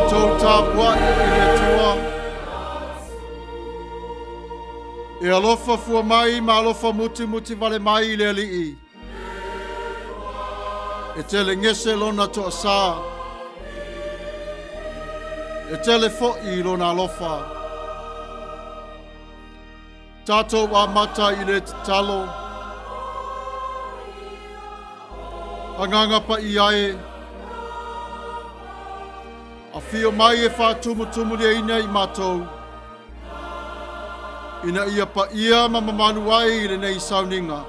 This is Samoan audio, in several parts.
Tatou tapuai i le Atua. E alofa fua mai ma alofa mutimuti vale mai i le Alii. E telegese lona toasā. E tele foi lona alofa. Tatou amata i le tatalo. Agaga Paia e, afio mai e faatumutumuliaina i matou, ina ia paia ma mamalu ai i lenei sauniga.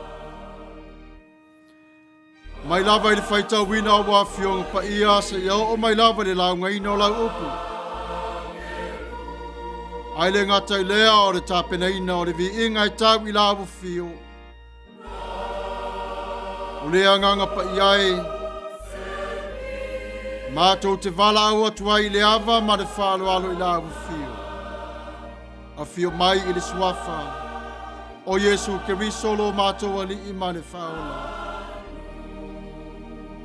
Mai lava i le faitauina o ua Afioga Paia seia oo mai lava i le laugaina o lau upu. Ae le gata i lea o le tapenaina o le viiga e tau i lau afio. O le Agaga Paia e, matou te valaau atu ai i le ava ma le faaaloalo i lau afio. Afio mai i le Suafa o Iesu Keriso lo matou Alii ma le Faaola.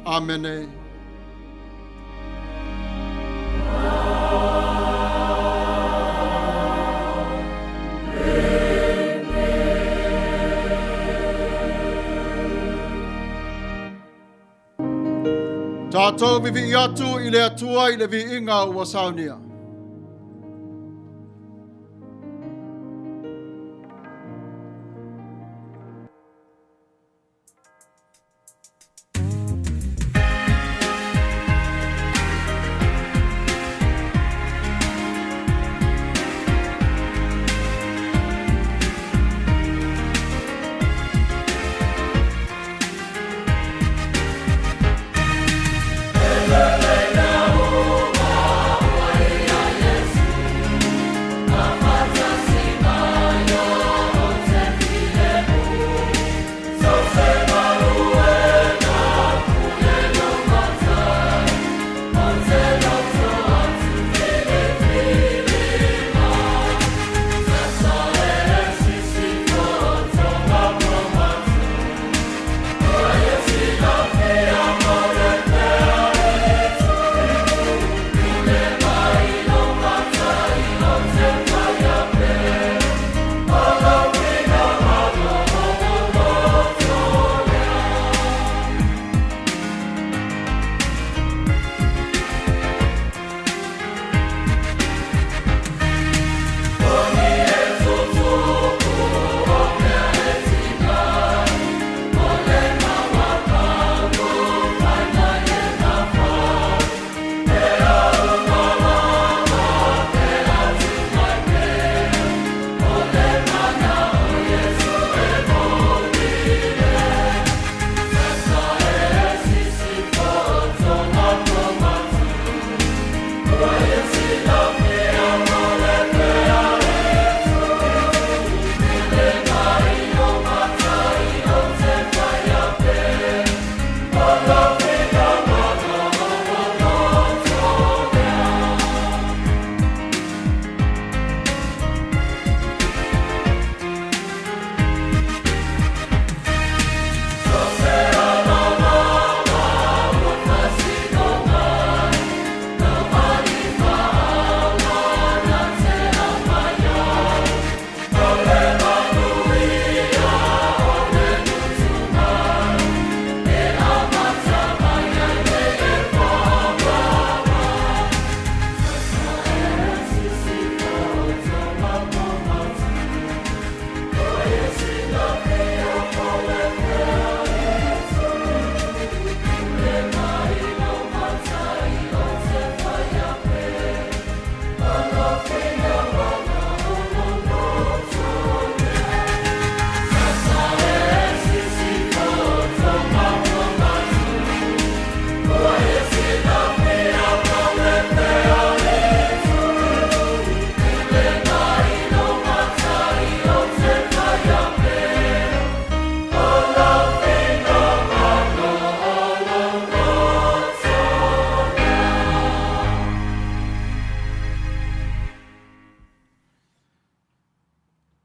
Amene. Tatou vivii atu i le Atua i le viiga ua saunia.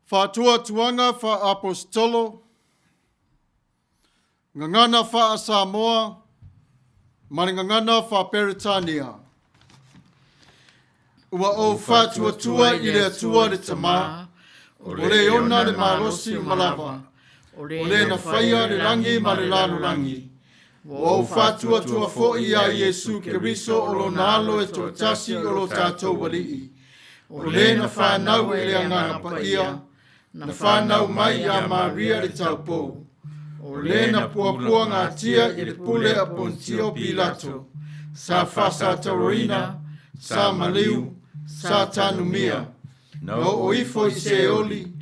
Faatuatuaga faa-Aposetolo, Gagana faa-Samoa ma le Gagana faa-Peretania. Ua ou faatuatua i le Atua le Tama, o le ona le malosi uma lava, o le na faia le lagi ma le lalolagi. Ua ou faatuatua foi iā Iesu Keriso o lona Alo e toatasi o lo tatou Alii, o le na fanau e le Agaga Paia, na fanau mai iā Maria le taupou, o le na puapuagatia i le pule a Ponitio Pilato, sa faasatauaina, sa maliu, sa tanumia, na oo ifo i Seoli,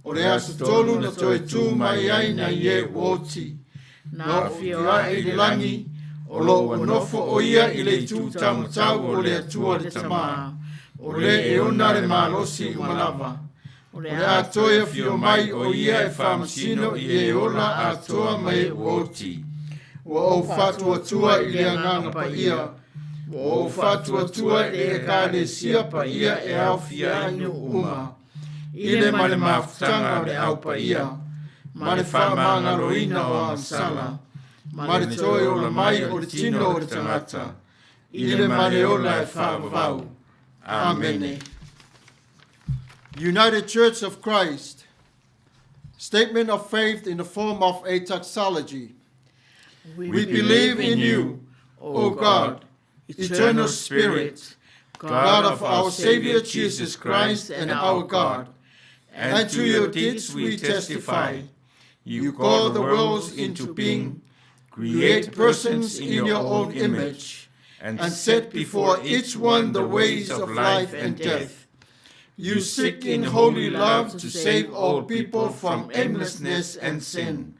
o le aso tolu na toe tu mai ai nai e ua oti, na oofia ae i le lagi, o lo o ua nofo o ia i le itu taumatau o le Atua le Tama, o le e ona le malosi uma lava. O le a toe afio mai o ia e faamasino i e ola atoa ma e ua oti. Ua ou faatuatua i le Agaga Paia, ua ou faatuatua i le Ekalesia Paia e aofia ai nuu uma, i le ma le mafutaga o le Au Paia, ma le faamagaloina o agasala, ma le toe ola mai o le tino o le tagata, i le ma le ola e faavavau. Amene. United Church of Christ. Statement of faith in the form of a doxology. We believe in you, O God, eternal Spirit, God of our Savior Jesus Christ and our God. And to your deeds we testify. You call the worlds into being, create persons in your own image, and set before each one the ways of life and death. You seek in holy love to save all people from aimlessness and sin.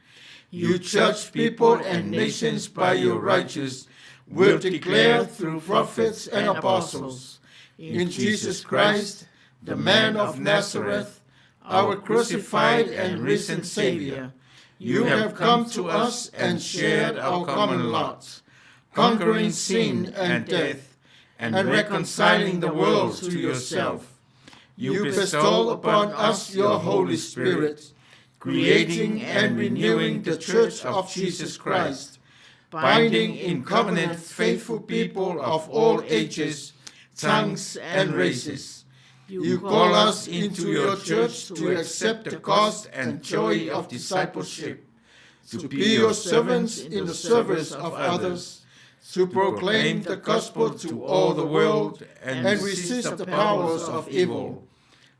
You judge people and nations by your righteous will declare through prophets and apostles. In Jesus Christ, the man of Nazareth, our crucified and risen Savior, you have come to us and shared our common lot, conquering sin and death, and reconciling the world to yourself. You bestow upon us your Holy Spirit, creating and renewing the Church of Jesus Christ, binding in covenant faithful people of all ages, tongues, and races. You call us into your church to accept the cost and joy of discipleship, to be your servants in the service of others, to proclaim the gospel to all the world and resist the powers of evil,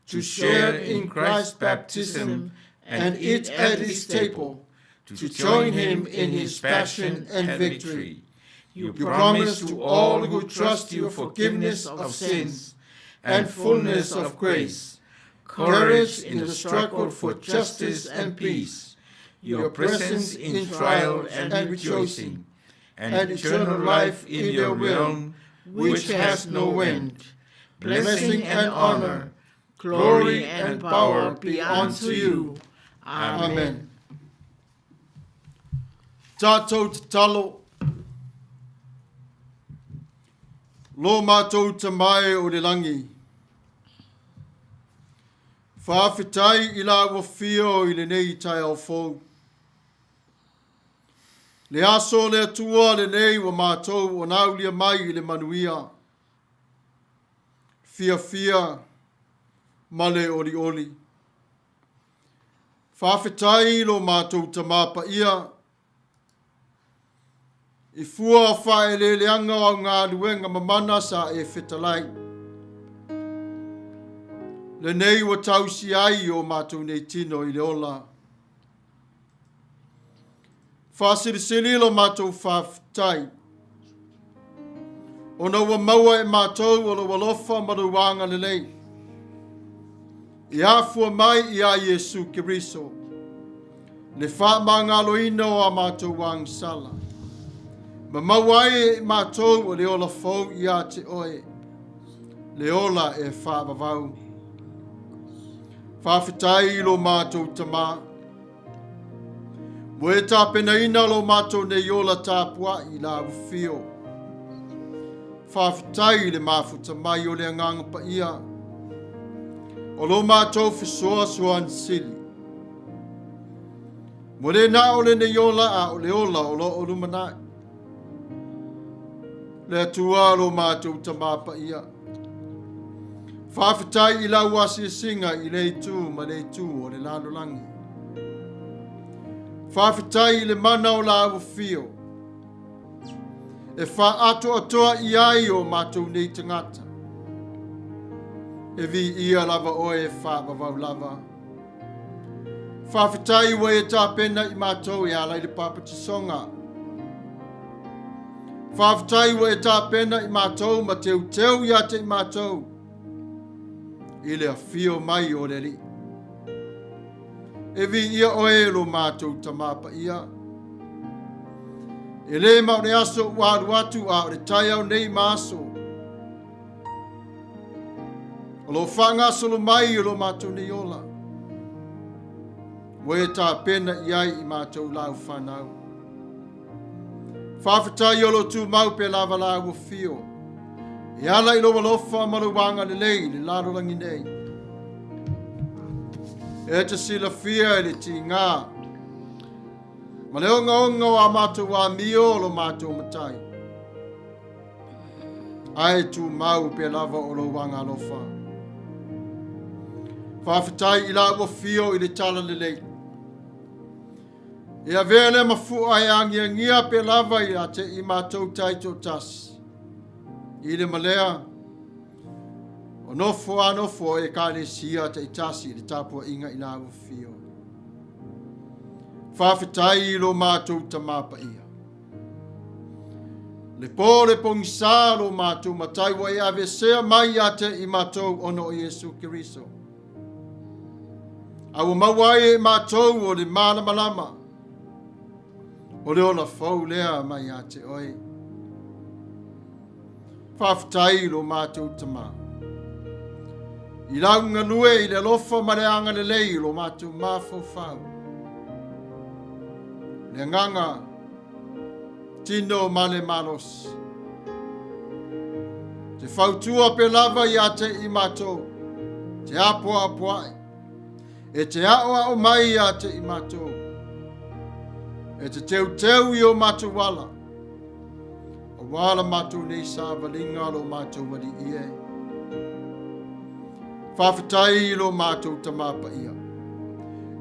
to share in Christ's baptism and eat at his table, to join him in his passion and victory. You promise to all who trust you forgiveness of sins and fullness of grace, courage in the struggle for justice and peace, your presence in trial and rejoicing, and eternal life in your realm, which has no end. Blessing and honor, glory and power be unto you. Amen. Tātou tatalo, Lo mātou Tama e o le langi. Faafetai i la ua fio i lenei taeao fou. Le aso o le Atua lenei ua mātou o naulia mai i le manuia. Fiafia ma le olioli. Faafetai i lo mātou Tama Paia i fua o whaeleeleanga o au galuega mamana sa e fetalai. Lenei ua tausi ai i o mātou nei tino i le ola. Faasilisili lo mātou faafetai. Ona ua maua e mātou o lou alofa ma lou agalelei. I afua mai iā Iesu Keriso, le faamagaloina o a mātou agasala. Ma maua ai e mātou o le ola fou iā te oe, le ola e faavavau. Faafetai i lo mātou Tama. Ua e tapenaina lo mātou nei ola tapuai i la ufio. Faafetai i le mafuta mai o le Agaga Paia. O lo mātou fesoasoani sili. Mo le na o lenei ola a o le ola o lo o lumanai. Le Atua lo mātou Tama Paia. Faafetai i lau asiasiga i lea itu ma lea itu o le lalolagi. Faafetai i le mana o lau afio e faaatoatoa i ai o matou nei tagata. E viia lava oe e faavavau lava. Faafetai ua e tapena i matou e ala i le papatisoga. Faafetai ua e tapena i matou ma teuteu ia te i matou i le afio mai o le Alii. E viia oe e lo matou Tamā Paia. E le ma o le aso ua alu atu a o le taeao nei ma aso. O lo faagasolo mai o lo matou nei ola. Ua e tapena i ai i matou lau whanau. Faafetai o lo tumau pe lava la ua fio. E ala i lou alofa ma lou agalelei i le lalolagi nei. E te silafia i le tigā ma le ogaoga o a matou amio o lo matou matai. Ae tumau pea lava o lou agalofa. Faafetai i la ua fio i le talalelei. E avea lea mafua e agiagia pea lava ia te i matou taitoatasi. I le malea, o nofo a nofo o Ekalesia taitasi i le tapuaiga i la ua fio. Faafetai i lo matou Tamā Paia. Le pō le pogisā lo matou Matai ua e aveesea mai ia te i matou ona o Iesu Keriso. A ua maua ai e matou o le malamalama, o le ola fou lea mai ia te oe. Faafetai i lo matou Tamā. I lau galue i le alofa ma le agalelei i lo matou mafaufau. Le agaga, tino ma le malosi. Te fautua pe lava ia te i matou, te apoapoai, e te aoao mai ia te i matou, e te teuteu i o matou ala, Aua la matou nei savaliga lo matou Alii e. Faafetai i lo matou Tamā Paia.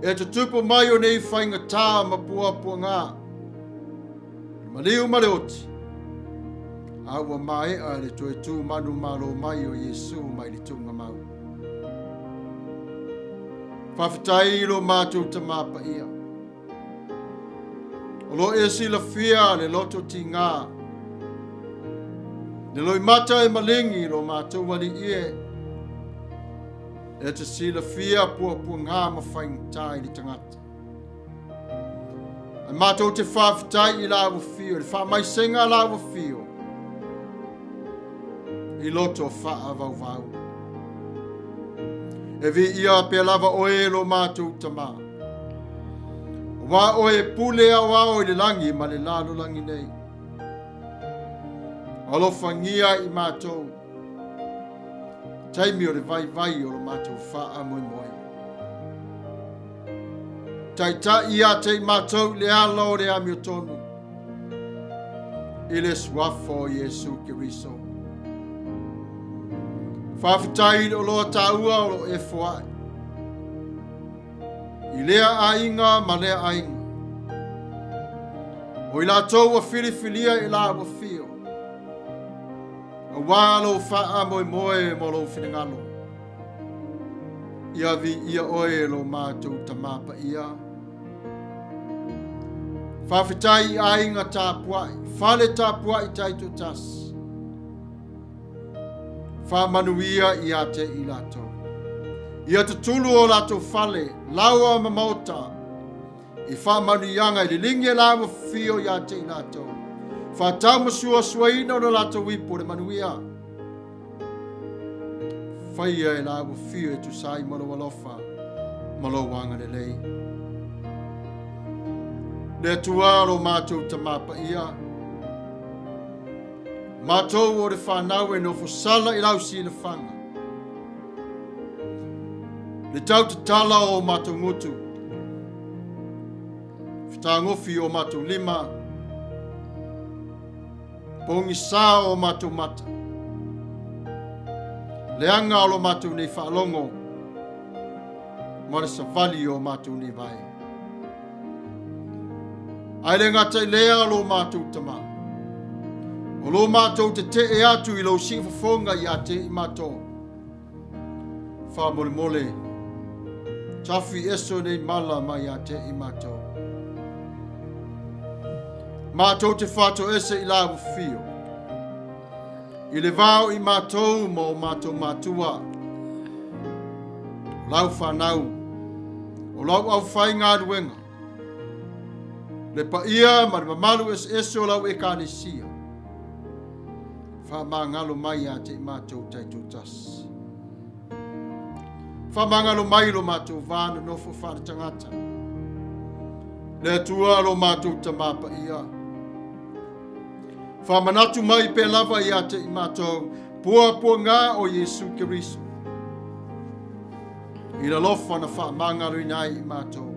E tutupu mai o nei faigata ma puapuaga, le maliu ma le oti, a ua maea le toe tu manumalo mai o Iesu mai le tuugamau. Faafetai i lo matou Tamā Paia. O lo e silafia le loto tigā, le loimata e maligi lo matou Alii e, e te silafia puapuagā ma faigata i le tagata. Ae matou te faafetai i la ua fio, i le faamaisega la ua fio, i loto faavauvau. E viia pea lava oe e lo matou Tamā. Aua oe e pule aoao i le lagi ma le lalolagi nei. Alofagia i matou taimi o le vaivai o lo matou faamoemoe. Taitai ia te i matou i le ala o le amiotonu i le suafa o Iesu Keriso. Faafetai i le oloa taua o lo e foai. I lea aiga ma lea aiga. O i latou ua filifilia i la ua fio. Aua lou faamoemoe mo lou finagalo. Ia viia oe e lo matou Tamā Paia. Faafetai i aiga tapuai, fale tapuai taitoatasi. Faamanuia ia te i latou. Ia tutulu o latou fale, laoa ma maota, i faamanuiaga i liligi e la ua fio ia te i latou. Faatau ma suasuaina o le latou ipu o le manuia. Faia e la ua fio e tusa ai ma lou alofa ma lou agalelei. Le Atua lo matou Tamā Paia, matou o le whanau e nofo sala i lau silafaga. Le tau tatala o matou gutu, fetagofi o matou lima, Pogisā o matou mata. Leaga o lo matou nei faalogo ma le savali o matou nei vae. Ae le gata i lea lo matou Tama, o lo matou tetee atu i lou siufofoga ia te i matou. Faamolemole, tafi eso nei mala mai ia te i matou. Matou te faatoese i lau fio, i le va o i matou ma o matou matua, o lau fanau, o lau aufaigaluega, le paia ma le mamalu eseese o lau Ekalesia, faamagalo mai ia te i matou taitoatasi. Faamagalo mai lo matou va nonofo faaletagata. Le Atua lo matou Tamā paia. Faamanatu mai pea lava ia te i matou puapuaga o Iesu Keriso. I le alofa na faamagaloina ai i matou.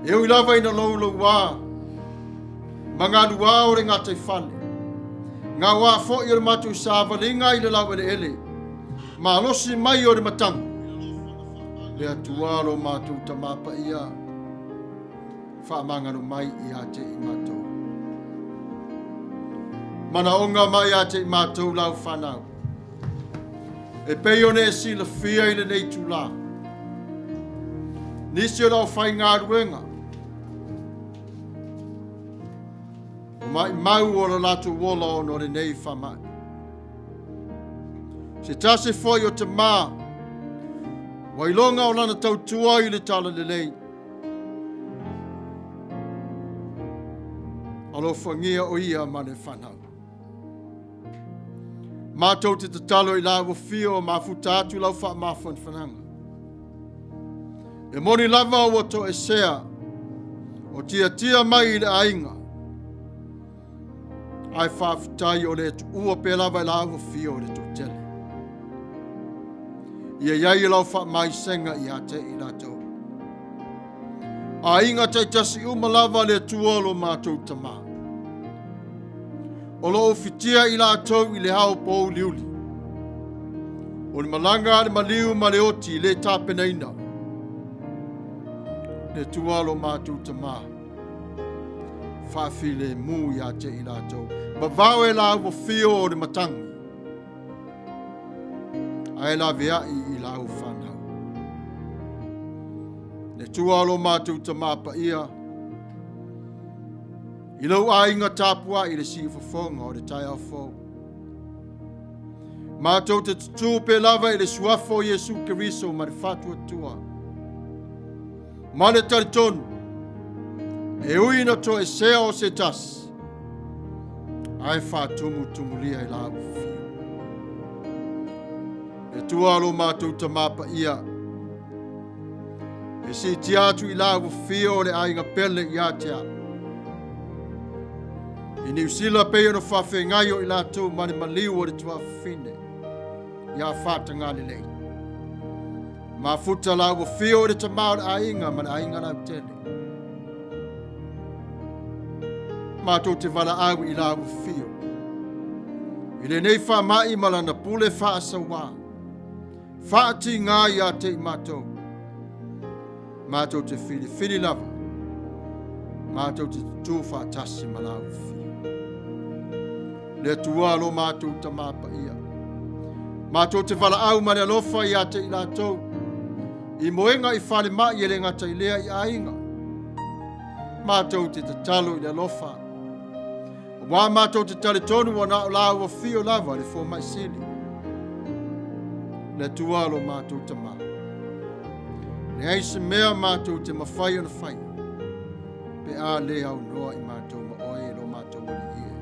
E ui lava ina loulouā ma galuā o le gataifale, gauā foi o le matou savaliga i le laueleele, malosi mai o le matagi, le Atua lo matou Tamā paia, faamagalo mai ia te i matou. Manaoga mai ia te i matou lau fanau, e pei ona e silafia i lenei itulā, nisi o le aufaigaluega, o maimau o lo latou ola ona o lenei faamai. Se tasi foi o tamā, ua iloga o lana tautua i le talalelei. Alofagia o ia ma le fanau. Matou te tatalo i la ua fio mafuta atu lau faamafanafanaga. E moni lava ua toesea o tiatia mai i le aiga, ae faafetai o le tuua pea lava i la ua fio o le toatele. Ia i ai lau faamaisega ia te i latou. Aiga taitasi uma lava le Atua lo matou Tamā. O lo o fitia i latou i le ao pōuliuli. O le malaga a le maliu ma le oti le tapenaina. Le Atua lo matou Tamā. Faafilemu ia te i latou. Vavao e la ua fio o le matagi. Ae laveai i lau fanau. Le Atua lo matou Tamā paia, i lou aiga tapuai i le siufofoga o le taeao fou. Matou te tutū pea lava i le suafa o Iesu Keriso ma le faatuatua. Ma le talitonu, e ui ina toesea o se tasi, ae faatumutumulia i la ufio. Le Atua lo matou Tamā paia, e siitia atu i la ua fio o le aiga pele ia te au. I Niu Sila pei ona faafeagai o i latou ma le maliu o le tuafafine ia Faatagalelei. Mafuta la ua fio i le tamā o le aiga ma le aiga lautele. Matou te valaau i la ua fio. I lenei faamai ma lana pule faasauā. Faatigā ia te i matou. Matou te filifili lava. Matou te tutū faatasi ma la ua fio. Le Atua lo matou Tamā paia. Matou te valaau ma le alofa ia te i latou. I moega i falemai e le gata i lea i aiga. Matou te tatalo i le alofa. Auā matou te talitonu ua na o la ua fio lava le fomai sili. Le Atua lo matou Tamā. Leai se mea matou te mafai ona faia, pe a le aunoa i matou ma oe lo matou Alii e.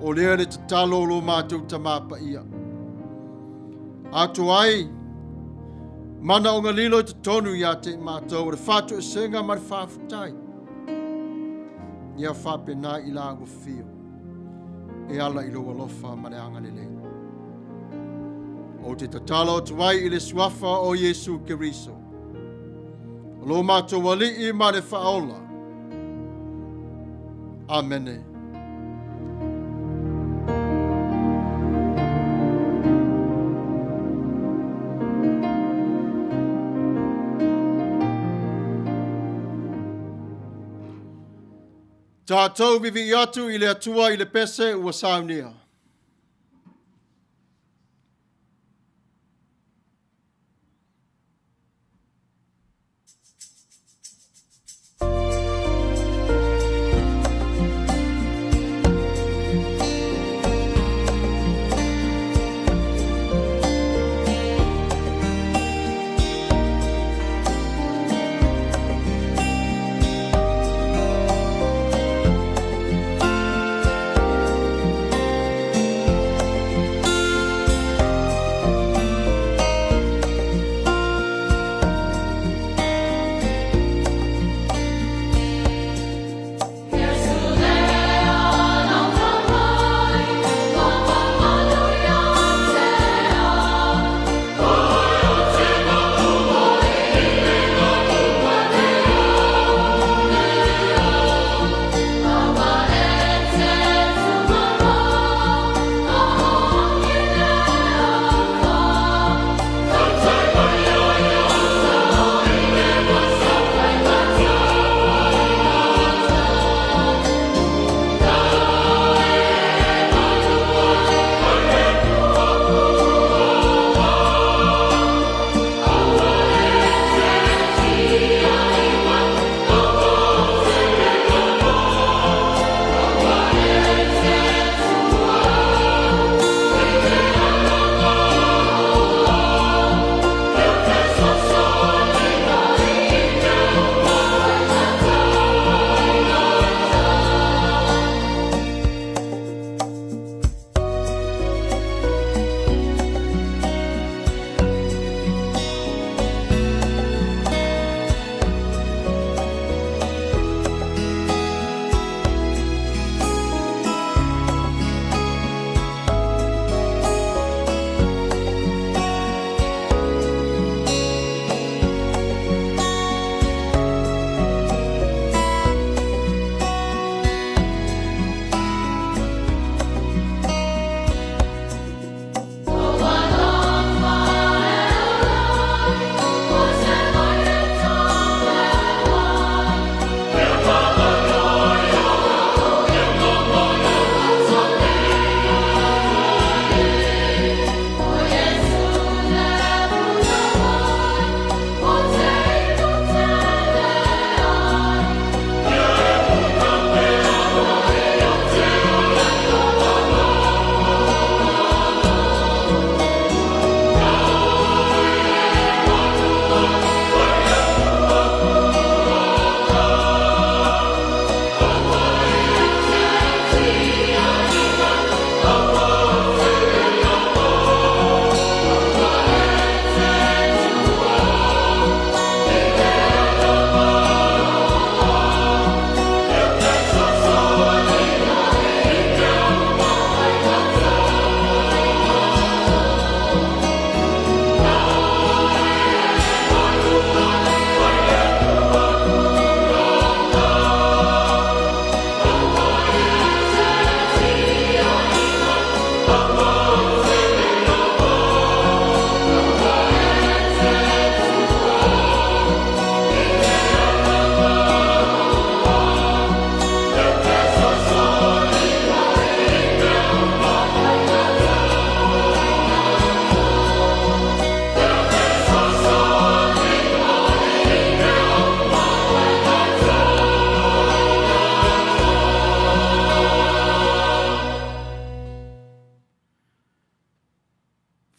O lea le tatalo o lo matou Tamā paia. Atoa ai manaoga lilo i totonu ia te i matou o le faatoesega ma le faafetai. Ia faapena i la ua fio e ala i lou alofa ma le agalelei. Ou te tatalo atu ai i le suafa o Iesu Keriso, o lo matou Alii ma le Faaola. Amene. Tatou vivii atu i le Atua i le pese ua saunia.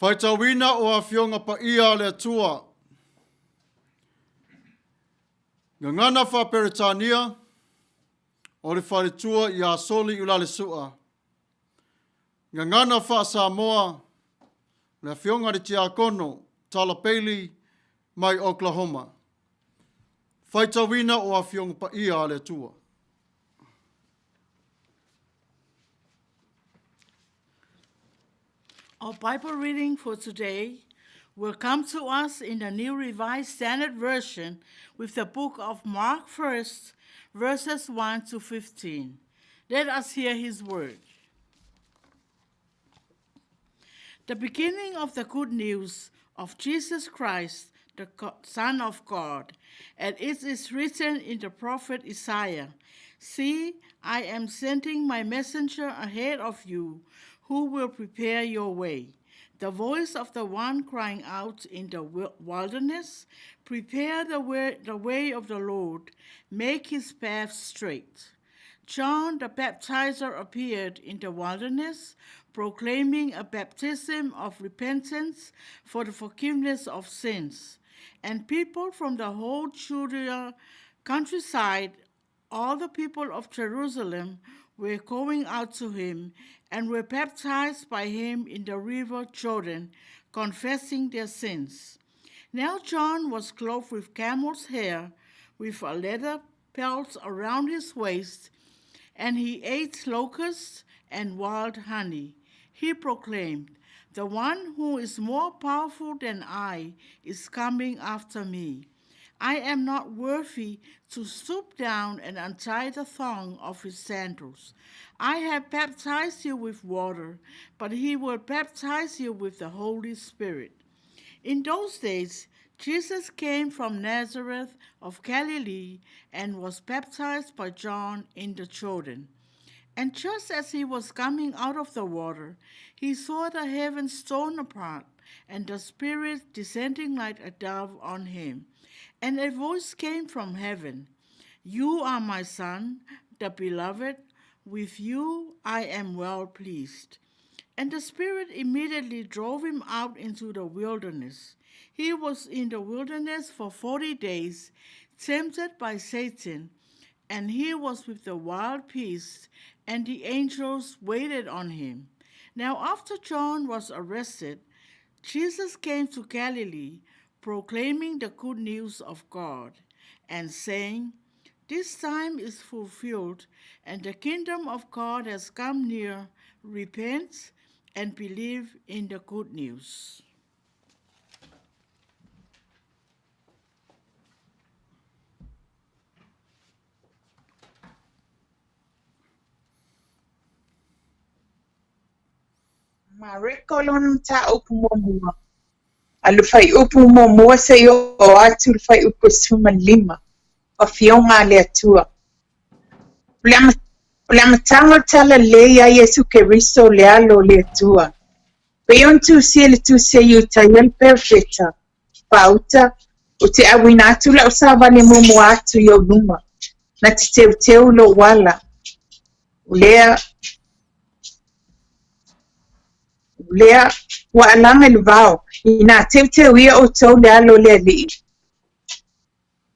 Faitauina o Afioga Paia a le Atua. Gagana faa-Peretania o le faletua ia Soli Ulalesua. Gagana faa-Samoa le Afioga i le Tiakono Tala Bailey mai Oklahoma. Faitauina o Afioga Paia a le Atua. Our Bible reading for today will come to us in the New Revised Standard Version with the book of Mark first, verses 1 to 15. Let us hear his word. The beginning of the good news of Jesus Christ, the Son of God, and it is written in the prophet Isaiah. See, I am sending my messenger ahead of you who will prepare your way. The voice of the one crying out in the wilderness, Prepare the way, the way of the Lord, make his path straight. John the Baptizer appeared in the wilderness, proclaiming a baptism of repentance for the forgiveness of sins. And people from the whole Judea countryside, all the people of Jerusalem, were going out to him and were baptized by him in the river Jordan, confessing their sins. Now John was clothed with camel's hair, with a leather belt around his waist, and he ate locusts and wild honey. He proclaimed, The one who is more powerful than I is coming after me. I am not worthy to stoop down and untie the thong of his sandals. I have baptized you with water, but he will baptize you with the Holy Spirit. In those days, Jesus came from Nazareth of Galilee and was baptized by John in the Jordan. And just as he was coming out of the water, he saw the heavens torn apart and the Spirit descending like a dove on him. And a voice came from heaven You are my Son, the beloved. With you I am well pleased. And the Spirit immediately drove him out into the wilderness. He was in the wilderness for 40 days, tempted by Satan, and he was with the wild beasts, and the angels waited on him. Now, after John was arrested, Jesus came to Galilee, proclaiming the good news of God, and saying, This time is fulfilled, and the kingdom of God has come near. Repent and believe in the good news. Mareko lona mataupu muamua, a le fuaiupu muamua seia oo atu i le fuaiupu e 15, o Afioga a le Atua. O le amataga o le Talalelei ia Iesu Keriso le Alo o le Atua. Pei ona tusia i le Tusi a Iutaia le Perofeta, Faauta, ou te auina atu lau savali e muamua atu i ou luma, na te teuteu i lou ala. O lea, o lea ua alaga i le vao, inā teuteuia outou le alo o le Alii,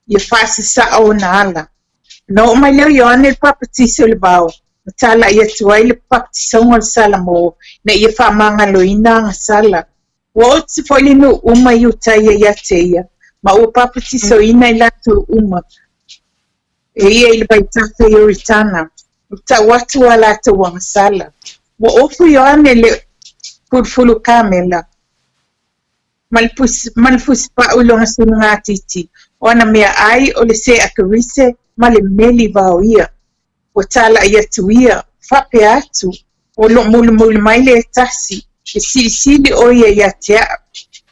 ia faasasao ona ala. Ona oo mai lea o Ioane i le papatiso i le vao, ma talai atu ai le papatisoga o le Salamo ina ia faamagaloina agasala. Ua oti foi le nuu uma i Iutaia ia te ia, ma ua papatisoina i latou uma e ia i le vaitafe Ioritana, ua tau atu a latou agasala. Ua ofu Ioane le fulufulu kamela, ma le fusipau i lona sulugatiti, o ana meaai o le seakarise ma le meli vaoia. Ua talai atu ia, faapea atu, O lo o mulimuli mai le tasi, e silisili ʻo ia ia te aʻu.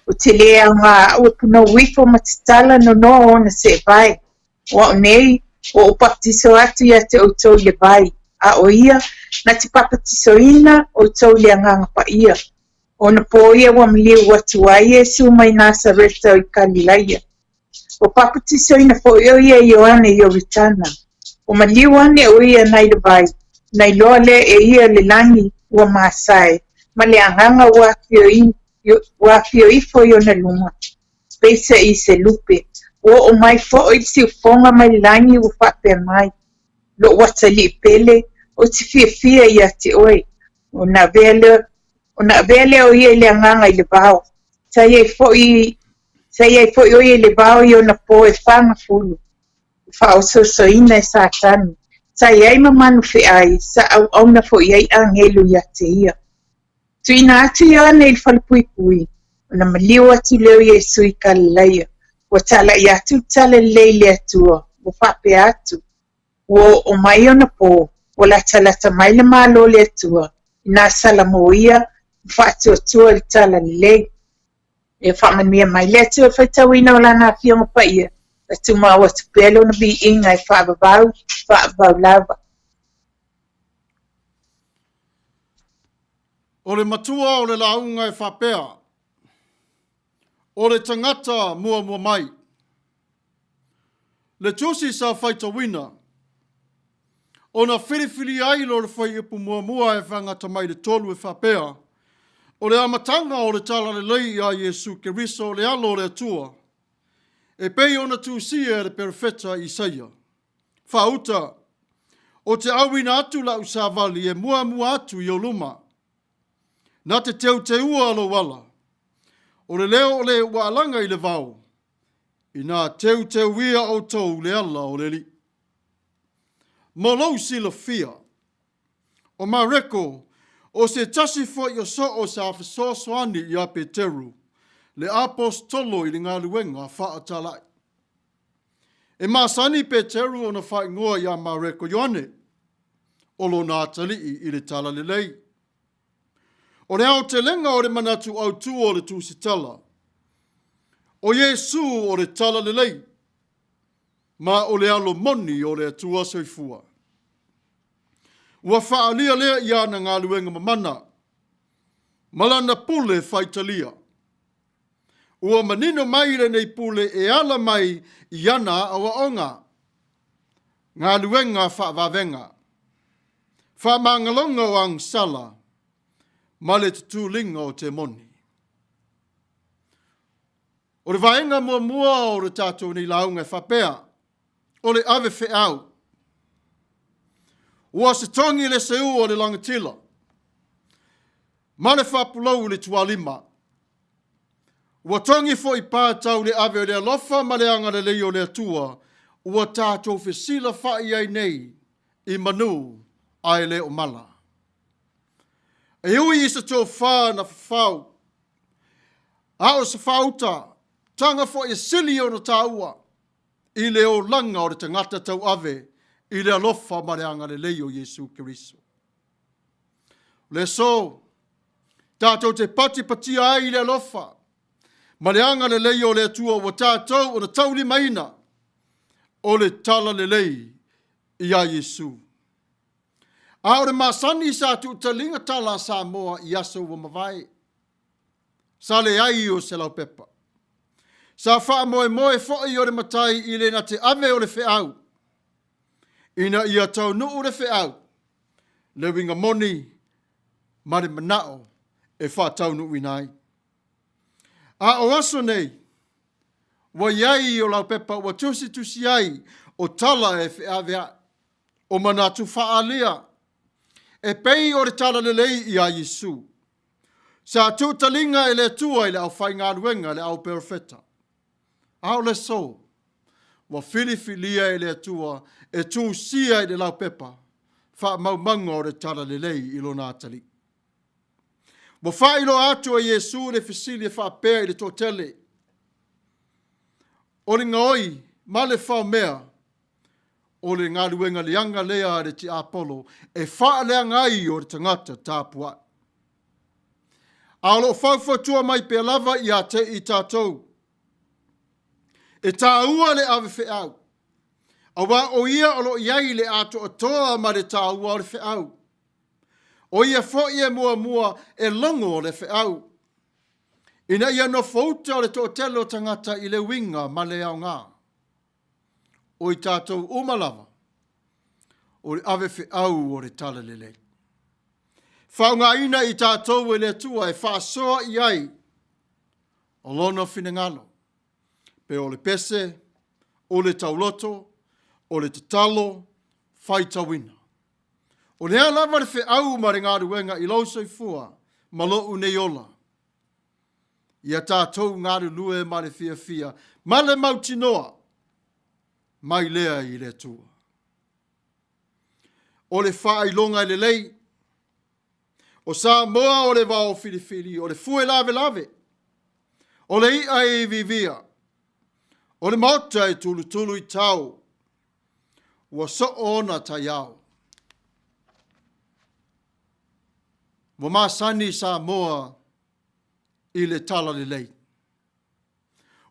Ou te lē aoga aʻu e punou ifo ma tatala nonoa ona seʻevae. O aʻu nei, ua ou papatiso atu iā te ʻoutou i le vai, a ʻo ia, na te papatisoina ʻoutou i le Agaga Paia. Ona pō ia ua maliu atu ai Iesū mai Nasareta i Kalilaia. Ua papatisoina foi ʻo ia e Ioane i Ioritana. Ua maliu ane ʻo ia nai le vai, ona iloa lea e ia le lagi ua masae, ma le agaga ua afio ifo i ona luma, peiseai i se lupe. Ua oo mai foi le siufofoga mai le lagi ua faapea mai, Lou atalii pele, ou te fiafia ia te oe. Ona avea lea, ona avea lea o ia i le agaga i le vao. Sa i ai foi, sa i ai foi ʻo ia i le vao i ona pō e 40, i faaosoosoina e Satani. Sa i ai ma manu feʻai, sa auauna foi i ai agelu ia te ia. Tuuina atu Ioane i le falepuipui, ona maliu atu lea o Iesu i Kalilaia. Ua talai atu le talalelei i le Atua, ua faapea atu, Ua oo mai ona pō, ua latalata mai le Malo o le Atua, inā salamo ia ma faatuatua i le talalelei. Ia faamanuia mai le Atua i le faitauina o Lana Afioga Paia. Ma tumau atu pea lona viiga e faavavau, faavavau lava. O le matua o le lauga e faapea, O le tagata muamua mai. Le tusi sa faitauina, ona filifilia ai lo le fuaiupu muamua e faagata mai le 3 e faapea, O le amataga o le Talalelei ia Iesu Keriso le Alo o le Atua, e pei ona tusia e le perofeta Isaia. Faauta, o te auina atu lau savali e muamua atu i ou luma. Na te teuteua lou ala. O le leo o le ua alaga i le vao, inā teuteuia outou le ala o le Alii. Mo lou silafia, o Mareko, o se tasi foi o soo sa fesoasoani iā Peteru, le Aposetolo i le galuega faatalai. E masani Peteru ona faaigoa iā Mareko Ioane, o lona atalii i le Talalelei. O le aotelega o le manatu autū o le Tusitala, o Iesu o le Talalelei, ma o le alo moni o le Atua Soifua. Ua faaalia lea i ana galuega mamana, ma lana pule faitalia. Ua manino mai lenei pule e ala mai i ana aoaoga, galuega faavavega, faamagaloga o agasala, ma le tutuliga o temoni. O le vaega muamua o le tatou nei lauga e faapea, o le ave feau. Ua se togi le seu o le lagatila, ma le faapulou i le tualima. Ua togi foi pā tau le ave o le alofa ma le agalelei o le Atua, ua tatou fesilafa'i ai nei i manu ae le o mala. E ui i se tofa na fafau, a o se faauta taga foi e sili ona taua i le olaga o le tagata tauave i le alofa ma le agalelei o Iesu Keriso. O le aso, tatou te patipatia ai i le alofa ma le agalelei o le Atua ua tatou ona taulimaina o le talalelei iā Iesu. A o le masani sa tuutaliga tala a Samoa i aso ua mavae, sa leai o se laupepa. Sa faamoemoe foi o le matai i le na te ave o le feau, ina ia taunuu le feau, le uiga moni ma le manao e faataunuuina ai. A o aso nei, ua i ai o laupepa ua tusitusi ai o tala e feaveai, o manatu faaalia, e pei o le talalelei iā Iesu. Sa tuutaliga e le Atua i le aufaigaluega le au perofeta. A o le aso, ua filifilia e le Atua e tusia i le laupepa faamaumauga o le talalelei i lona atalii. Ua faailoa atu e Iesu le fesili e faapea i le toatele, O le gaoi ma le faomea, o le galuega leaga lea a le tiapolo e faaleaga ai o le tagata tapuai. A o lo o faufautua mai pea lava ia te i tatou, e taua le ave feau, aua o ia o lo o i ai le atoatoa ma le taua o le feau. O ia foi e muamua e logo o le feau, ina ia nofouta o le toatele o tagata i le uiga ma le aoga. O i tatou uma lava, o le ave feau o le talalelei. Faaaogaina i tatou e le Atua e faasoa i ai o lona finagalo, pe o le pese, o le tauloto, o le tatalo, faitauina. O le a lava le feau ma le galuega i lou soifua ma lou nei ola, ia tatou galulue ma le fiafia ma le mautinoa mai lea i le Atua. O le faailoga e lelei, o Samoa o le vao filifili, o le fue lavelave, o le i'a e iviivia, o le maota e tulutulu i tao, ua soo ona taiao. Ua masani Samoa i le talalelei.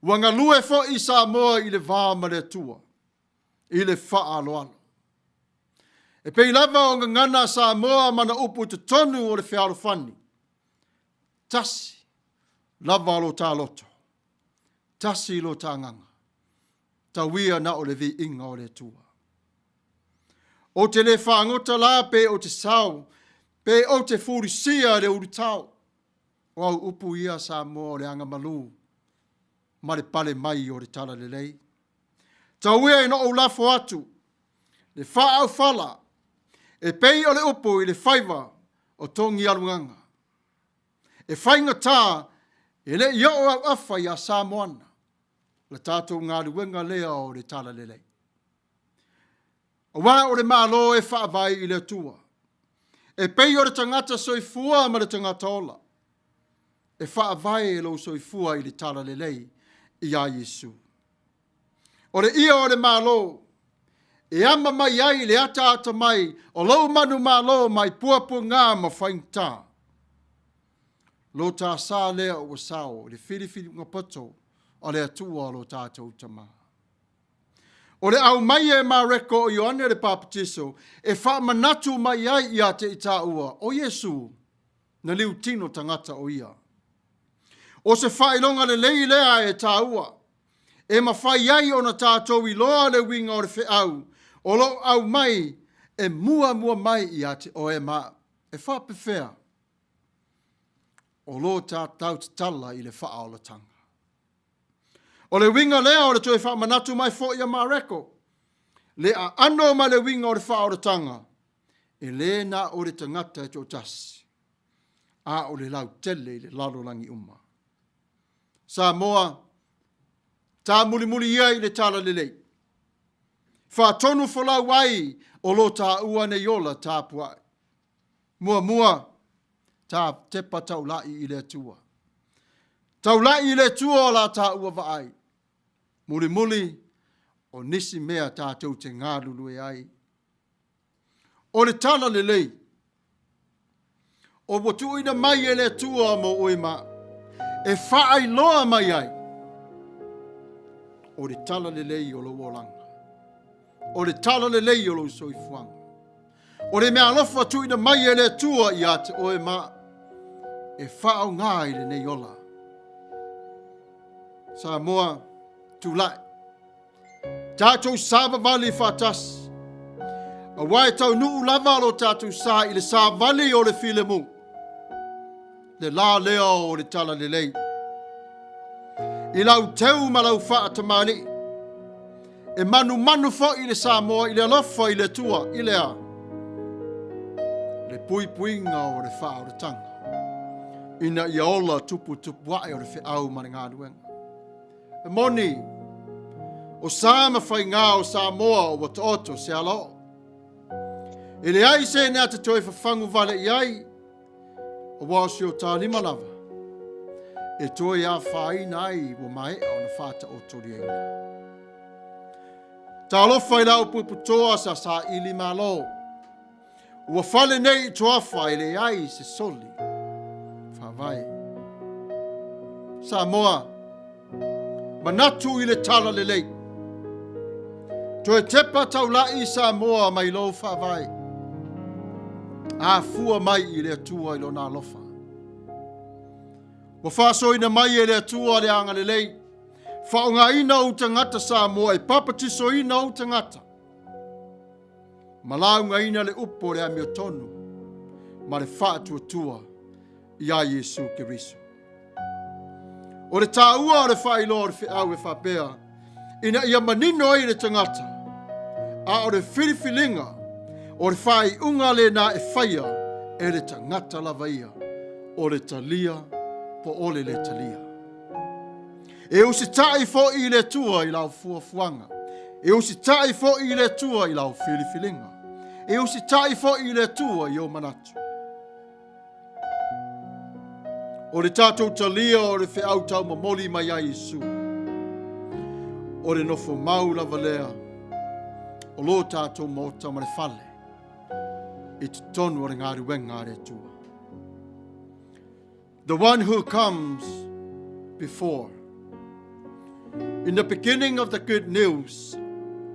Ua galue foi Samoa i le va ma le Atua, i le faaaloalo. E pei lava o gagana a Samoa ma ana upu i totonu o le fealofani, tasi lava lo ta loto, tasi lo ta agaga, tau ia na o le viiga o le Atua. Ou te le fagota la pe ou te sao, pe ou te fulisia le ulutao. O au upu ia Samoa o le agamalu ma le pale mai o le talalelei. Tau ia ina ou lafo atu le faaaufala e pei o le upu i le faiva o Togialugaga. E faigata e le i oo au afa ia Samoana la tatou galuega lea o le talalelei. Aua o le Malo e faavae i le Atua, e pei o le tagata soifua ma le tagata ola, e faavae lou soifua i le talalelei iā Iesu. O le ia o le Malo e ama mai ai le ataata mai o lou manumalo mai puapuaga ma faigata. Lo ta sa lea ua sao i le filifiliga poto a le Atua lo tatou Tama. O le aumai e Mareko o Ioane le Papatiso e faamanatu mai ai ia te i tāua, o Iesu, na liutino tagata o ia. O se faailoga lelei lea e tāua, e mafai ai ona tātou iloa le uiga o le feau o lo o aumai e muamua mai ia te oe ma au. E faapefea o lo ta tautatala i le faaolataga? O le uiga lea o le toe faamanatu mai foi a Mareko, le aano ma le uiga o le faaolataga, e lē na o le tagata e toatasi, a o le lautele i le lalolagi uma. Samoa, tāmulimuli ia i le talalelei. Faatonu folau ai o lo tāua nei ola tapuai. Muamua, ta tepa taulai i le Atua. Taulai i le Atua o la tāua vaai. Mulimuli, o nisi mea tātou te galulue ai. O le tala lelei, o ua tuuina mai e le Atua mo oe ma e faailoa mai ai, o le tala lelei o lou olaga, o le tala lelei o lou soifuaga. O le meaalofa tuuina mai e le Atua ia te oe ma e faaaoga i lenei ola. Samoa, tulai. Tatou savavali faatasi. Aua e taunuu lava lo tatou sa i le savali o le filemu. Le la lea o le talalelei. I lau teu ma lau faatamalii. E manumanu foi le Samoa i le alofa i le Atua i le a? Le puipuiga o le faaolataga ina ia ola tuputupu ae o le feau ma le galuega. E moni, o sa ma faigā o Samoa ua taoto se alaoo. E leai se na te toe fafagu vale i ai, aua o si o ta lima lava e toe afaina ai ua maea ona faataotoliaina. Talofa i la upuiputoa sa saili malo. Ua fale nei i Toafa e leai se soli faavae. Samoa, manatu i le tala lelei. Toe tepa taulai Samoa mai lou faavae. Afua mai i le Atua i lona alofa. Ua faasoaina mai e le Atua le agalelei. Faaaogaina ou tagata Samoa e papatisoina ou tagata. Ma laugaina le upu o le amiotonu ma le faatuatua iā Iesu Keriso. O le tāua o le faailoa o le feau e faapea, ina ia manino ai le tagata, a o le filifiliga o le faaiuga lena e faia e le tagata lava ia, o le talia po o le lē talia. E usitai foi i le Atua i lau fuafuaga. E usitai foi i le Atua i lau filifiliga. E usitai foi i le Atua i ou manatu. O le tatou talia o le feau taumomoli mai ai Iesu. O le nofo mau lava lea o lo tatou maota ma le fale i totonu o le galuega a le Atua. The one who comes before. In the beginning of the good news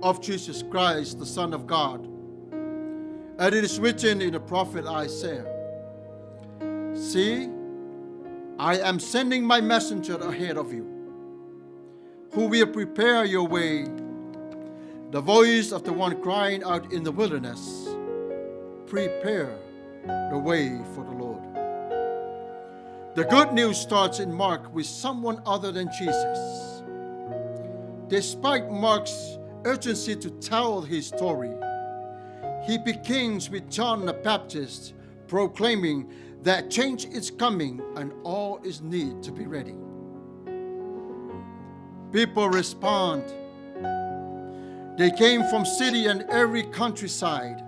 of Jesus Christ, the Son of God, and it is written in the prophet Isaiah See, I am sending my messenger ahead of you, who will prepare your way. The voice of the one crying out in the wilderness, Prepare the way for the Lord. The good news starts in Mark with someone other than Jesus. Despite Mark's urgency to tell his story, he begins with John the Baptist proclaiming that change is coming and all is need to be ready. People respond. They came from city and every countryside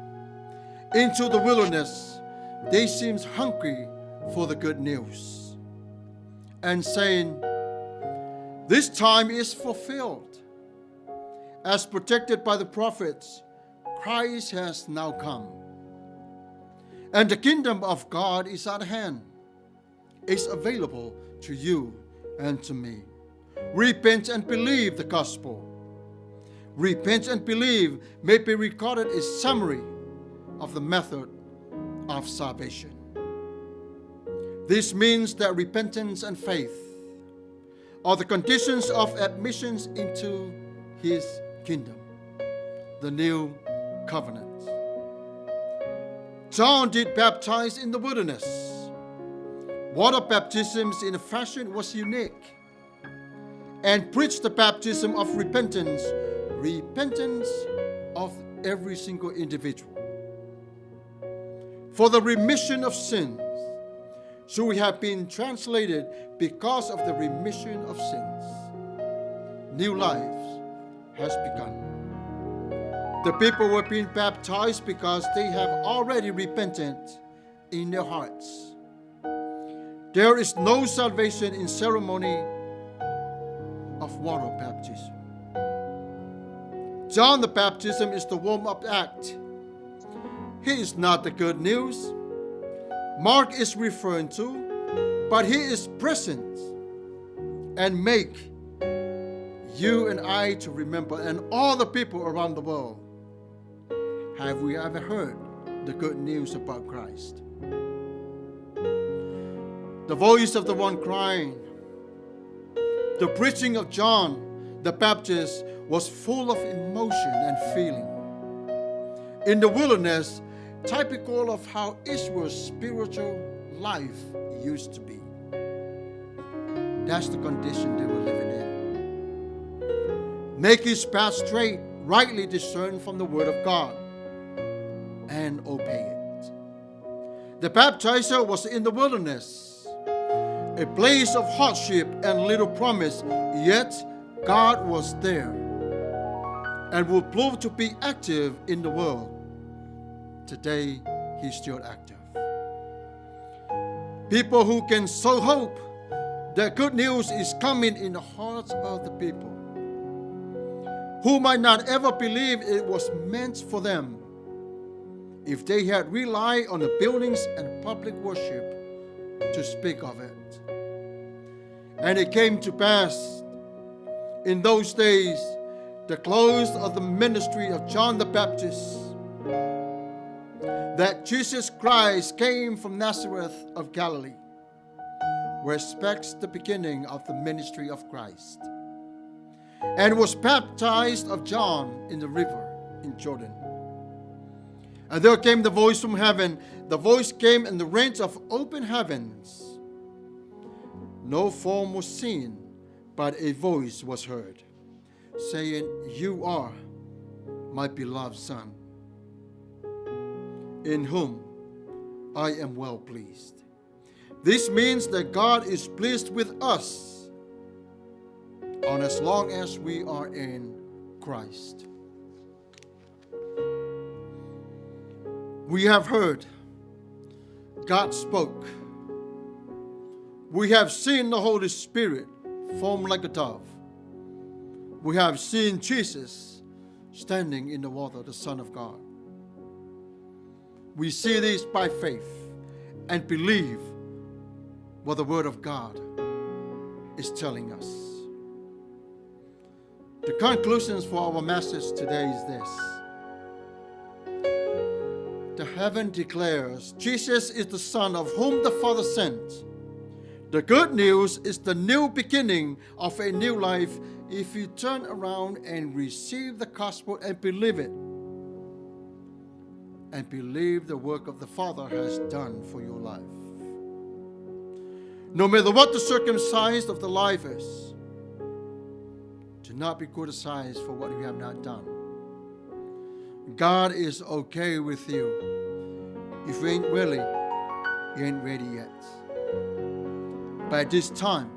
into the wilderness. They seemed hungry for the good news and saying, This time is fulfilled. As protected by the prophets, Christ has now come. And the kingdom of God is at hand. It's available to you and to me. Repent and believe the gospel. Repent and believe may be recorded as summary of the method of salvation. This means that repentance and faith are the conditions of admissions into his kingdom, the new covenant. John did baptize in the wilderness. Water baptisms in a fashion was unique and preached the baptism of repentance, repentance of every single individual. For the remission of sins. So we have been translated because of the remission of sins. New life has begun. The people were being baptized because they have already repented in their hearts. There is no salvation in ceremony of water baptism. John the baptism is the warm-up act. He is not the good news. Mark is referring to, but he is present and make you and I to remember and all the people around the world. Have we ever heard the good news about Christ? The voice of the one crying, the preaching of John the Baptist was full of emotion and feeling. In the wilderness, typical of how Israel's spiritual life used to be. That's the condition they were living in. Make his path straight, rightly discerned from the word of God, and obey it. The baptizer was in the wilderness, a place of hardship and little promise, yet God was there and will prove to be active in the world. Today, he's still active. People who can sow hope that good news is coming in the hearts of the people who might not ever believe it was meant for them if they had relied on the buildings and public worship to speak of it. And it came to pass in those days, the close of the ministry of John the Baptist, that Jesus Christ came from Nazareth of Galilee, respects the beginning of the ministry of Christ, and was baptized of John in the river in Jordan. And there came the voice from heaven. The voice came in the rent of open heavens. No form was seen, but a voice was heard, saying, You are my beloved Son, in whom I am well pleased. This means that God is pleased with us on as long as we are in Christ. We have heard God spoke. We have seen the Holy Spirit form like a dove. We have seen Jesus standing in the water, the Son of God. We see this by faith and believe what the Word of God is telling us. The conclusions for our message today is this. The heaven declares Jesus is the Son of whom the Father sent. The good news is the new beginning of a new life if you turn around and receive the gospel and believe it. And believe the work of the Father has done for your life. No matter what the circumstance of the life is, do not be criticized for what you have not done. God is okay with you. If you ain't willing, you ain't ready yet. But at this time,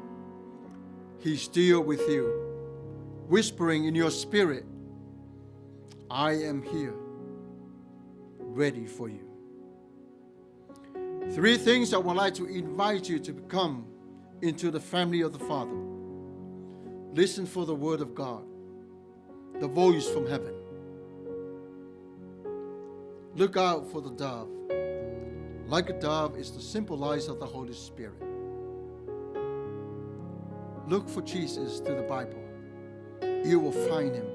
He's still with you, whispering in your spirit, I am here, ready for you. Three things I would like to invite you to become into the family of the Father. Listen for the word of God, the voice from heaven. Look out for the dove. Like a dove is the symbolize of the Holy Spirit. Look for Jesus through the Bible. You will find him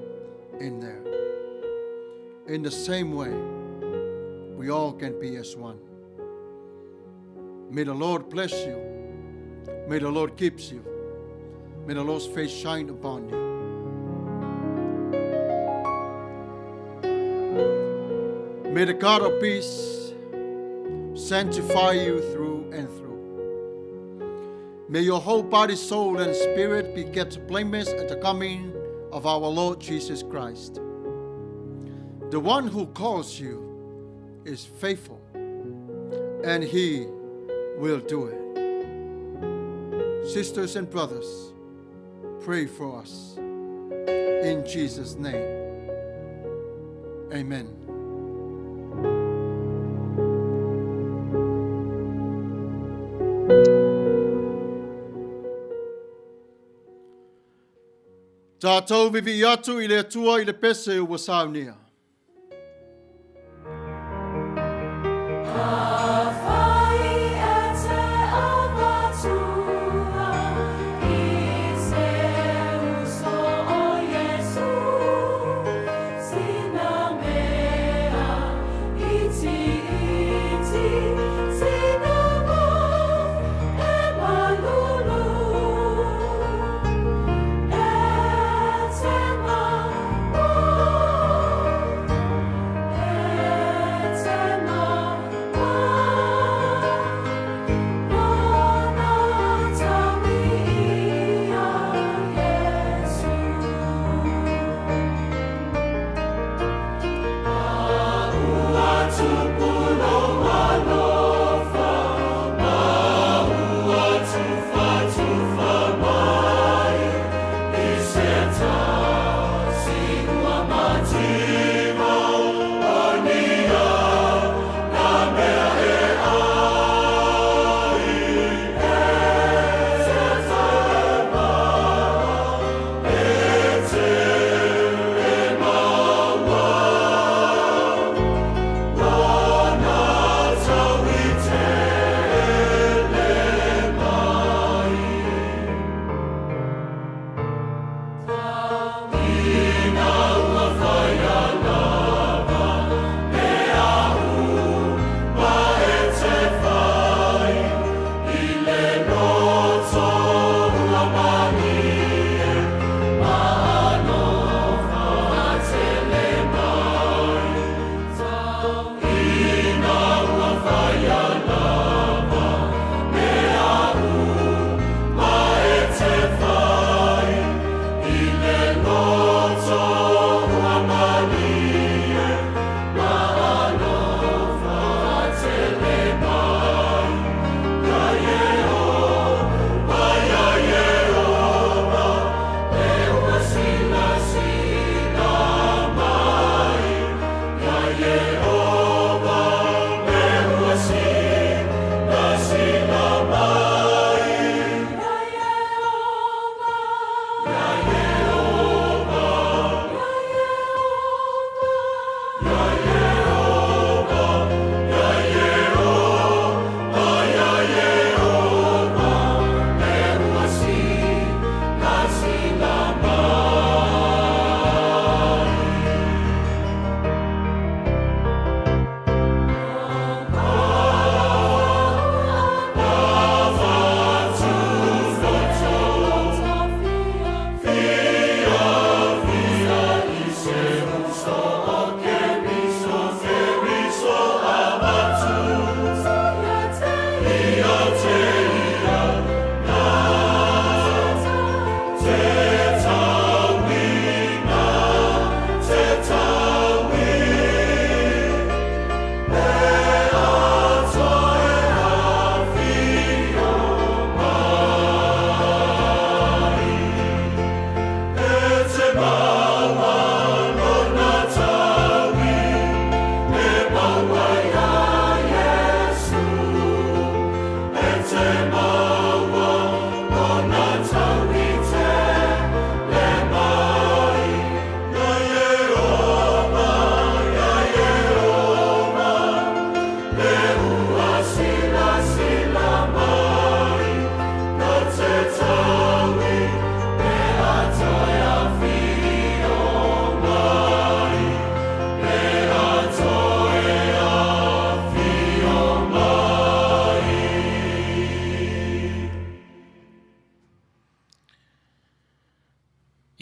in there. In the same way, we all can be as one. May the Lord bless you. May the Lord keep you. May the Lord's face shine upon you. May the God of peace sanctify you through and through. May your whole body, soul, and spirit be kept blameless at the coming of our Lord Jesus Christ. The one who calls you is faithful, and he will do it. Sisters and brothers, pray for us. In Jesus' name, amen. Tātou vivi atu i le Atua i le pese ua saunia.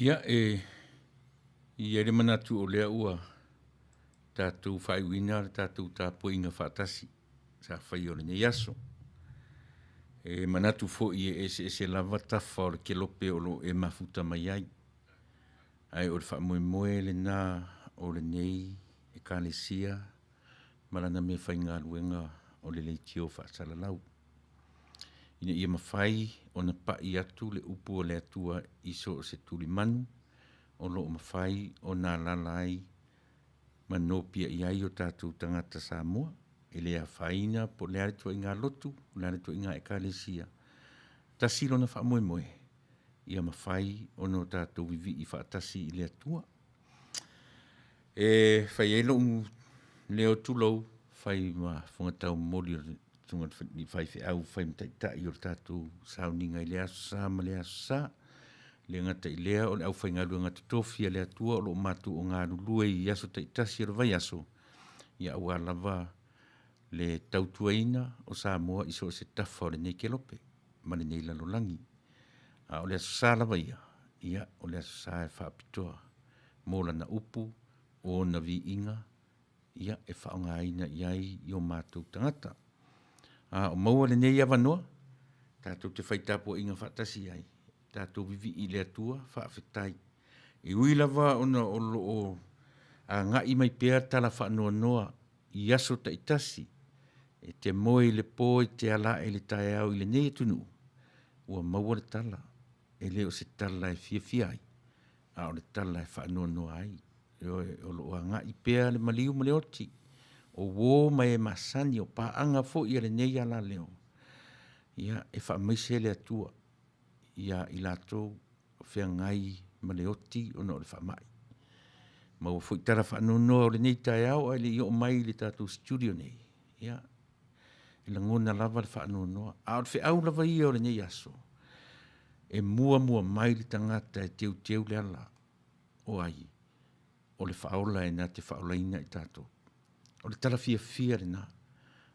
Ia, e i ai le manatu o lea ua tatou faaiuina le tatou tapuaiga faatasi sa faia o lenei aso. E manatu foi e eseese lava tafa o le kelope o lo o e mafuta mai ai, ae o le faamoemoe lena o lenei Ekalesia ma lana meafaigaluega o le leitio faasalalau, ina ia mafai ona pai atu le upu a le Atua i so o se tulimanu o lo o mafai ona alaala ai ma nopiai ai o tatou tagata Samoa, e le afaina po o le a le ituaiga lotu, o le a le ituaiga Ekalesia, tasi lona faamoemoe, ia mafai ona o tatou vivii faatasi i le Atua. E fai ai lou leo tulou, fai ma fofoga taumoli o le susuga i le faifeau, fai ma taitai o le tatou sauniga i lea Aso Sa ma lea Aso Sa. E le gata i lea o le aufaigaluega totofi a le Atua o lo o matou o galulue i aso taitasi o le vaiaso, ia aua lava le tautuaina o Samoa i so o se tafa o lenei kelope ma lenei lalolagi. A o le Aso Sa lava ia, ia o le Aso Sa e faapitoa mo Lana upu, o Ona viiga, ia, e faaaogaina i ai i o matou tagata. A o maua lenei avanoa, tatou te fai tapuaiga faatasi ai, tatou vivii i le Atua, faafetai. E ui lava ona o lo o agai mai pea tala faanoanoa i aso taitasi, e te moe i le po e te ala ae i le taeao i lenei atunuu, ua maua le tala, e le o se tala e fiafia ai, a o le tala e faanoanoa ai. Ioe, o lo o agai pea le maliu ma le oti, o uo ma e masani, o paaga foi a lenei alaleo, ia, e faamaise le Atua ia i latou o feagai ma le oti ona o le faamai. Maua foi tala faanoanoa o lenei taeao ae le i oo mai i le tatou studio nei, ia, e lagona lava le faanoanoa. A o le feau lava ia o lenei aso, e muamua mai le tagata e teuteu le ala, o ai? O le Faaola e na te faaolaina i tatou. O le tala fiafia lena.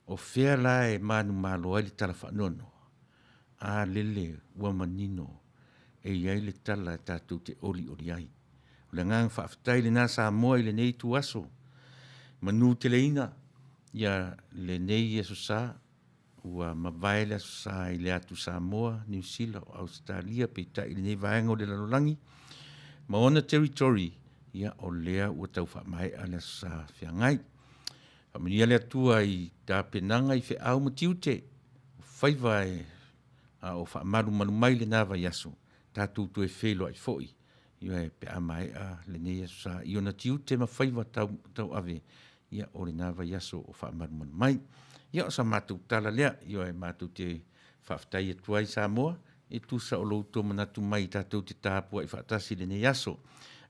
O fea la e manumalo ai le tala faanoanoa? A lele ua manino e i ai le tala e tatou te olioli ai. O le agaga faafetai lena Samoa i lenei ituaso, manuteleina lenei Aso Sa, ua mavae le Aso Sa i le atu Samoa, Niu Sila, o Ausetalia, peitai i lenei vaega o le lalolagi ma ona territory, ia o lea ua tau faamaea le Aso Sa feagai. Faamanuia le Atua i tapenaga i feau ma tiute, o faiva e a o faamalumalu mai lena vaiaso, tatou toe feiloai foi, ioe, pe a maea lenei Aso Sa i ona tiute ma faiva tauave, ia o lena vaiaso o faamalumalu mai. Ia o sa matou tala lea, ioe, matou te faafetai atu ai Samoa, e tusa o lo outou manatu mai tatou te tapuai faatasi i lenei aso.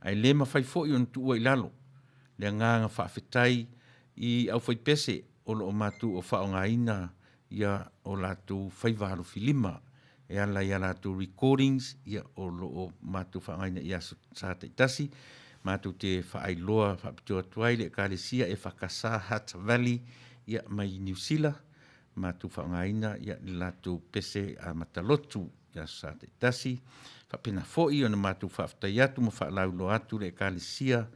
Ae le mafai foi ona tuua i lalo le agaga faafetai i aufaipese o lo o matou o faaaogaina ia o latou faiva alofilima e ala i a latou recordings, ia o lo o matou faaaogaina i aso Sa taitasi. Matou te faailoa faapitoa atu ai le Ekalesia EFKS Hutt Valley ia mai Niu Sila, matou faaaogaina ia le latou pese amata lotu i aso Sa taitasi. Faapena foi ona matou faafetai atu ma faalauiloa atu le Ekalesia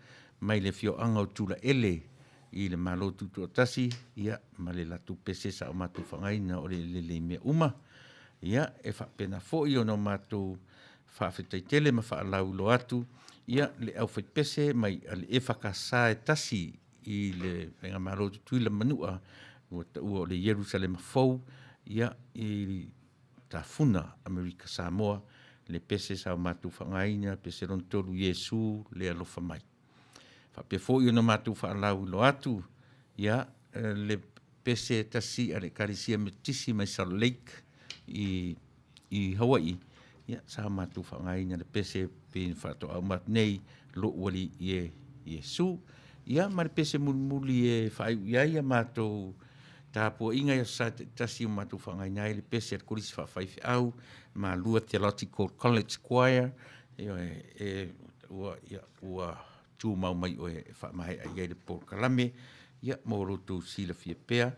mai le afioaga o Tulaele i le Malo Tutoatasi, ia, ma le latou pese sa o matou faaaogaina o le lelei mea uma. Ia, e faapena foi ona o matou faafetai tele ma faalauiloa atu, ia, le aufaipese mai a le EFKS e tasi i le Faigamalo Tutuila Manua, ua taua o le Ierusalema Fou, ia, i Tafuna, Amerika Samoa, le pese sa o matou faaaogaina, pese lona tolu, Iesu le alofa mai. Faapea foi ona matou faalauiloa atu, ia, le pese e tasi a le Ekalesia Metotisi mai Salt Lake i, i Hawaii, ia, sa matou faaaogaina le pese pei ona faatoa uma atu nei, Lou Alii e Iesu. Ia, ma le pese mulimuli e faaiu i ai a matou tapuaiga i Aso Sa taitasi ua matou faaaogaina ai le pese a le Kolisi Faafaifeau, Malua Theological College Choir, ioe, e, ua, ia, ua tumau mai oe e faamaea i ai le polokalame, ia, mo lo outou silafia pea,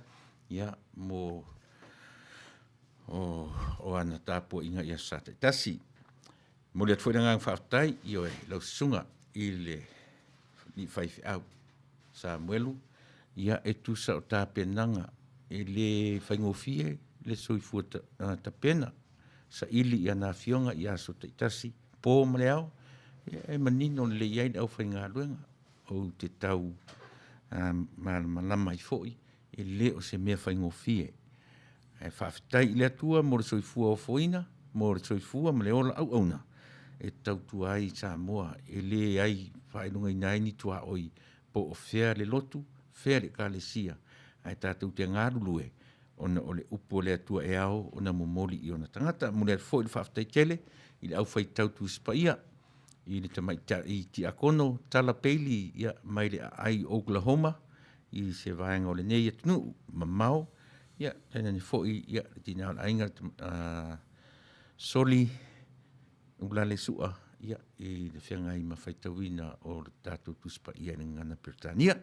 ia, mo o, o ana tapuaiga i Aso Sa taitasi. Momoli atu foi le agaga faafetai, ioe, i lau susuga i le alii faifeau Samuelu, ia e tusa o tapenaga e le faigofie le soifua tapena, saili i ana afioga i aso taitasi, po ma le ao, ia e manino lelei ai le aufaigaluega. Ou te tau malamalama ai foi, e le o se mea faigofie. Ae faafetai i le Atua mo le soifua ofoina, mo le soifua ma le ola auauna e tautua ai i Samoa, e leai faailogaina ai ni tuaoi po o fea le lotu, fea le ekalesia, ae tatou te galulue ona o le upu a le Atua e ao ona momoli i ona tagata. E momoli atu foi le faafetai tele i le aufaitau Tusi Paia i le tamaitai Tiakono Tala Bailey ia, mai le aai o Oklahoma i se vaega o lenei atunuu mamao, ia tainane foi ia le tina o le aiga Soli Ulalesua ia, i le feagai ma faitauina o le tatou Tusi Paia i le Gagana Peretania.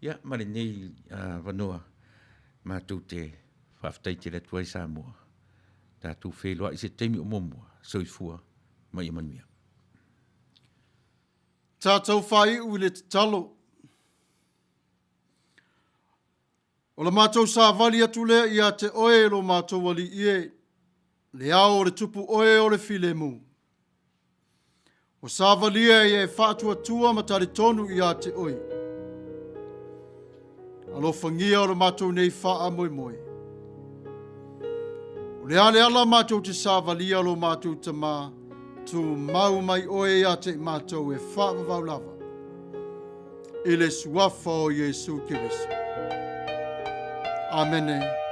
Ia, ma lenei avanoa matou te faafetai tele atu ai Samoa, tatou feiloai i se taimi o muamua. Soifua ma ia manuia. Tatou faaiu i le tatalo. O le matou savali atu lea ia te oe lo matou Alii e, le ao o le tupu oe o le filemu. Ua savalia ia e faatuatua ma talitonu ia te oe. Alofagia o le matou nei faamoemoe. O le a le ala matou te savalia lo matou Tamā, tumau mai oe ia te i matou e faavavau lava. I le suafa o Iesu Keriso. Amene.